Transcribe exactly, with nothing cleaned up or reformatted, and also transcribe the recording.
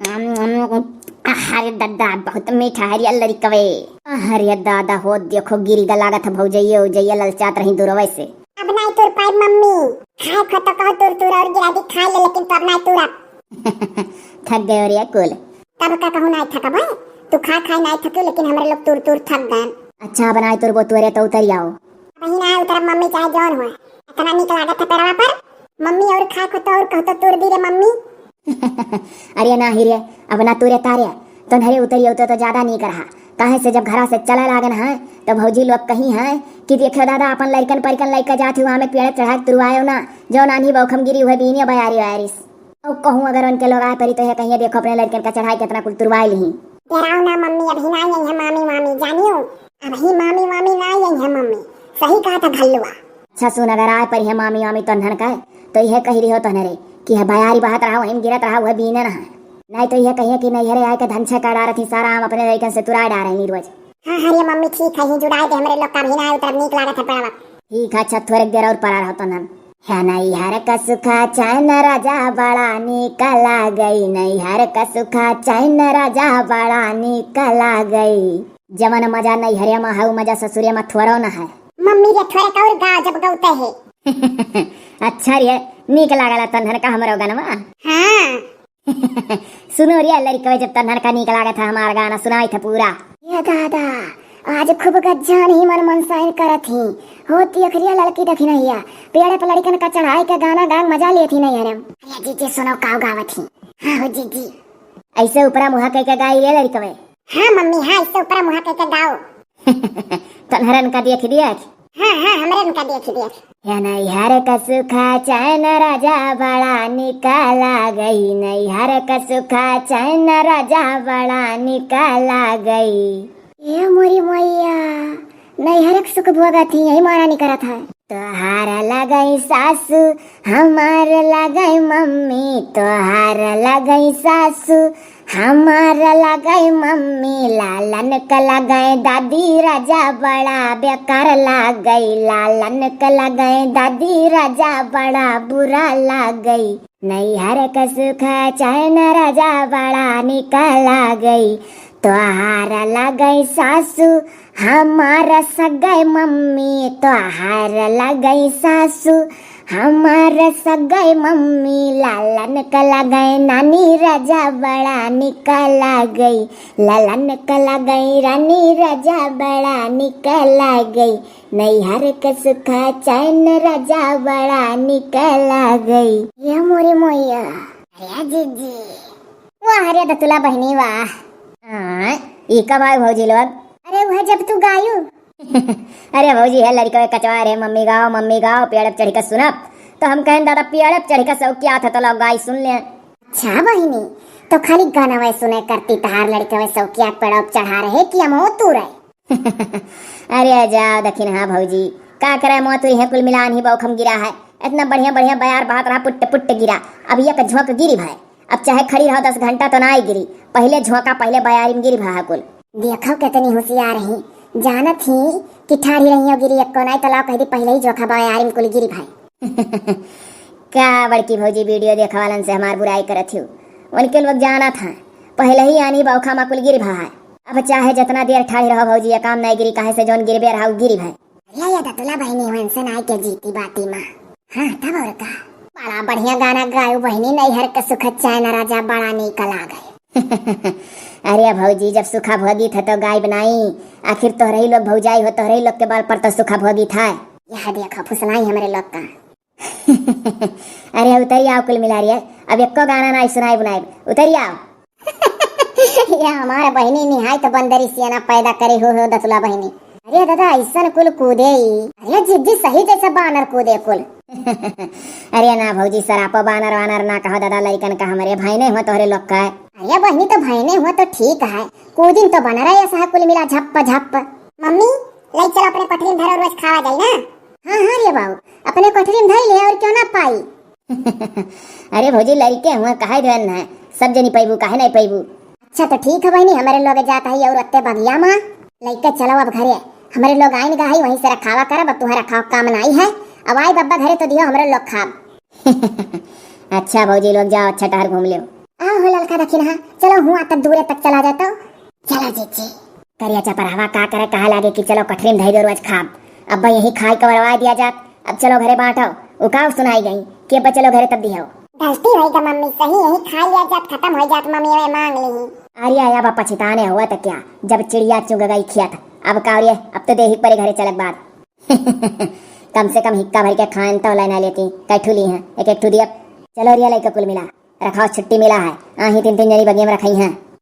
अरे दादा, बहुत मीठा है रे लड़िकवे। अरे दादा हो, देखो गिरी गा, लागत है भौजइये उजइये ललचात रही दूरवे से। अब नाई तुर पाइब मम्मी, खाए खो तो कहो तुर तुर और गिरा दी, खा ले, लेकिन तो अब नाई तुरब। थक गए रे कुल। तब का कहूँ नाई थकबे, तू खा खाए नाई थकी, लेकिन हमरे लोग तुर तुर थक गए। अच्छा, अब नाई तुरबो तुरे तो उतरि आओ। वही ना उतरब मम्मी, चाहे जौन हो। इतना नीक लागत है पेड़वा पर मम्मी, और खाए खो तो और कहो तो तुर दी रे मम्मी। अरे ना ही रे, अब ना तुरे तारे, तोन्हरे उतरियो तो, तो ज्यादा नीक रहा। काहे से जब घरा से चले लागन है तो भौजी लोग कही है कि देखो दादा, अपन लड़िकन परिकन लइके जात ही, वहाँ में पेड़ चढ़ा के तुरवायो ना, जौन आन्ही बौखम गिरी हुए बीने बयारी वारिस। और कहूँ अगर उनके लोग आए परी तो ये कहिए देखो अपने लड़िकन का चढ़ाई कितना कुल तुरवाई लिही। डराओ ना मम्मी, अभी ना आई है मामी, मामी जानियो, अभी मामी, मामी ना आई है मम्मी, सही कहा था भल्लुआ। अच्छा सुन, अगर आए परी है मामी, मामी तोन्हन का, तो यह कही रही हो तोन्हरे कि यह बयारी बहत रहा, वहीं गिरत रहा, वह बीने ना है। नहीं तो यह कहिए कि नैहरे आए के धन छका डारत ही, सारा आम अपने लड़िकन से तुराए डारे ही रोज। हाँ, हाँ रे मम्मी, ठीक है, ही जुड़ाए दे हमरे लोग का भी ना उतरब, नीक लागत है पेड़वा। ठीक है, अच्छा, थोड़े देर और परा रहो तो नन। है नैहर का सुखा चैन राजा बड़ा नीक लागई, नैहर का सुखा चैन राजा बड़ा नीक लागई। जवन मजा नैहरे में है, उ मजा ससुरे में थोड़ो न है। मम्मी रे, थोड़े का और गा जब गौते है। अच्छा रे, नीक लागला तन्हर का हमरो गनवा। हाँ। सुनो रे लड़िकवे, जब तन्हर का नीक लागत है हमार गाना सुनाई था पूरा। ये दादा, आज खूब गज्जान ही मन मनसाइन करत ही। होती अखरिया लड़की दखिनहिया, पेड़े पर लड़िकन का चढ़ाई के गाना गान मजा लेत ही नहीं हरम। अरे जीजी सुनो काव गावत ही। हाँ हो जीजी। ऐसे ऊपरा मुहा कह के गाई रे लड़िकवे। हाँ मम्मी, हाँ ऐसे ऊपरा मुहा कह के गाओ। तन्हरन का देख देख। हाँ, हाँ, हमरे उनका देख देख। या नैहर का सुखा चैन राजा बड़ा निक लागई, नैहर का सुखा चैन राजा बड़ा निक लागई। ए मोरी मैया, नैहर के सुख भोगत ही, यही मारा निकरत है। तोहार लगई सासू, हमार लगई मम्मी, तोहार लगई सासू, हमार लगई मम्मी, लालन क लगई दादी राजा बड़ा बेकार लागई, लालन क लगई दादी राजा बड़ा बुरा लागई। नैहर क सुख चैन राजा बड़ा निक लागई, तोहार लगई सासू, हमार सगई मम्मी, तोहार लगई सासू, हमार सगई मम्मी, लालन क लगई नानी राजा बड़ा निक लागई, लालन क लगई रानी राजा बड़ा निक लागई, नैहर क सुख चैन राजा बड़ा निक लागई। ये मोरे मोया। अरे जीजी। वाह रे दतुला बहिनी वाह। हाँ, ई कब आए भौजी लोग? अरे वह जब तू गायू। अरे भौजी है लड़िकवे कचवा रे, मम्मी गाओ, मम्मी गाओ, पेड़ पे चढ़ के सुनब। तो हम कहन दादा पेड़ पे चढ़ के शौकिया था तो लोग गाई सुन ले। अच्छा बहिनी, तो खाली गाना वै सुने करती तहार लड़िकवे शौकिया पेड़ पे चढ़ा रहे कि हम तू रहे? अरे जाओ दखिन, हाँ भौजी, का करे मोतुरी है कुल मिलान ही बौखम गिरा है। इतना बढ़िया बढ़िया बयार बहत रहा पुट्ट पुट्ट गिरा, अब एक झोंक गिरी भाई। अब चाहे खड़ी रहो दस घंटा तो ना आई गिरी, पहले झोंका पहले बयारी में गिरी भा कुल। देखो कितनी होशियार ही, जानत ही कि ठाढ़ी रही हो गिरी एको नाई तो लाओ कह दी पहले ही झोंका बयारी में कुल गिरी भाई। का बड़की भौजी वीडियो देखे वालन से हमार बुराई करत हियो, उनके लोग जानत हैं पहले ही आनी बौखा मा कुल गिरी भा है। अब चाहे जितना देर ठाढ़ी रहो भौजी ये काम नाई गिरी, काहे से जौन गिरबे रहा उ गिरी भाई। अरे ये दतुला बहिनी हुन से नाई के जीती बाती मा। हाँ तब और का। बड़ा बढ़िया गाना गायो बहिनी, नैहर के सुख चैन राजा बड़ा नीक लागे। अरे भौजी जब सुखा भोगी था तो गायब नाई, आखिर तोहरे ही लोग भौजाई हो, तोहरे ही लोग के बल पर तो सुखा भोगी था। यह देखो फुसलाई हमरे लोग का। अरे उतरी आओ कुल मिला रही है, अब एको गाना नाई सुनाई बुनाई, उतरी आओ। ये हमारे बहिनी निहायत बंदरी सियाना पैदा करे हो, हो दतुला बहिनी। अरे दादा ऐसन कुल कूदे ई। अरे जिज्जी सही जैसे बानर कूदे कुल। अरे ना भौजी सरापो बानर वानर ना कहो दादा, लइकन का हमरे भाई नहीं हुआ तोहरे लोग का। अरे बहिनी तो भाई नहीं हुआ तो ठीक है, कूदिन तो बनर ऐसा है कुल मिला झप्प झप्प। मम्मी ले चलो अपने कोठरी में धरो, रोज खावा जाई ना। हाँ हाँ रे बाबू, अपने कोठरी में धई ले और क्यों ना पाई। अरे भौजी लड़के हुआ काहे देन है, सब जनी पैबू काहे नहीं पैबू। अच्छा तो ठीक है बहिनी, हमरे लोग जात है और अत्ते बगिया मा लइके चलो अब घरे। हमरे लोग आइन गा है वहीं से रखावा करब, अब तुम्हारा खाओ काम नाई है। अब आई बब्बा घरे तो दियो हमरे लोग खाब। अच्छा भौजी लोग जाओ, अच्छा टहर घूम लियो। आओ हो ललका दखिनहा, चलो हुआ तक दूरे तक चला जातो। चलो जीजी। करिया चपरहवा का करे, कहा लागे कि चलो कठरी में धई दो रोज खाब। अब भाई यही खाई कवरवा दिया जात, अब चलो घरे बांटो। उ का सुनाई गई कि अब चलो घरे तब दिहो। गलती होई गा मम्मी, सही यही खा लिया जात, खत्म हो जात, मम्मी में मांग ली। अरे आया बा पछताने हुआ तो क्या, जब चिड़िया चुग गई खेत, अब का रे, अब तो देही परे घरे चलक बाद। कम से कम हिक्का भर के खान तो लेना लेती, कैठू ली हैं, एक एक ठू दियब। चलो रिया लइका कुल मिला, रखाओ छुट्टी मिला है, आही तीन तीन जनी बगिया में रखाई हैं।